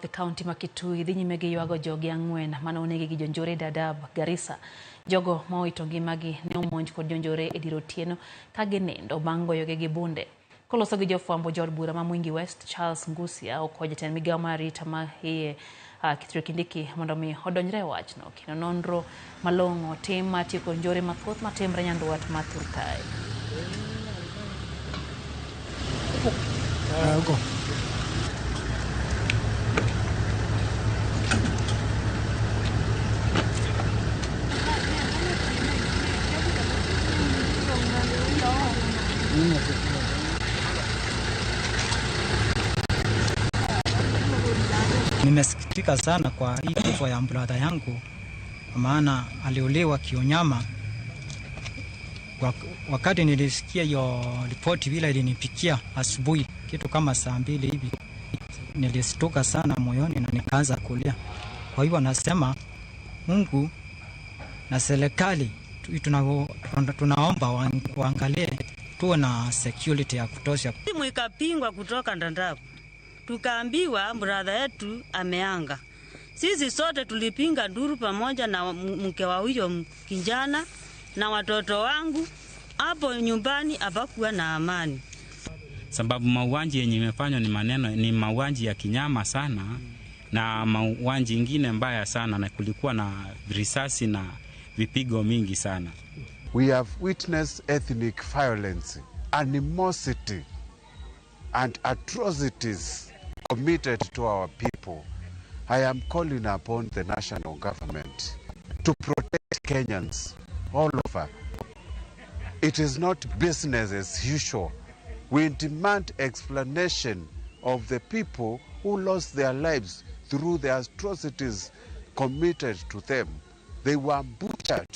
North e kaunti ma Kitui dhi nyime gi ywago jogi ang'wen mane onegi gi jonjore Dadaab, Garissa. Jogo ma owito ngimagi ne omonj kod jonjore e dier otieno ka ginindo bang' goyogi gi bunde. Koloso gi jofwambo jood bura ma Mwingi West, Charles Ngusia okwayo jatend migawo mar arita ma iye Kithure Kindiki mondo mi odonjre e wachno kendo nonro malong'o tim mar tieko njore mathoth matimre nyandwat ma thur kae. Nimesikitika sana kwa hii kifo ya brother yangu, kwa maana aliuliwa kionyama. Wakati nilisikia hiyo ripoti vile ilinipikia asubuhi kitu kama saa 2 hivi, nilistuka sana moyoni na nikaanza kulia. Kwa hivyo nasema Mungu na serikali tunaomba waangalie tuwe na security ya kutosha. Simu ikapingwa kutoka Dadaab, tukaambiwa brother yetu ameanga. Sisi sote tulipinga nduru pamoja na mke wa huyo kijana na watoto wangu. Hapo nyumbani hapakuwa na amani. Sababu mauaji yenye imefanywa ni maneno, ni mauaji ya kinyama sana na mauaji ingine mbaya sana, na kulikuwa na risasi na vipigo mingi sana. We have witnessed ethnic violence, animosity and atrocities committed to our people. I am calling upon the national government to protect Kenyans all over. It is not business as usual. We demand explanation of the people who lost their lives through the atrocities committed to them. They were butchered.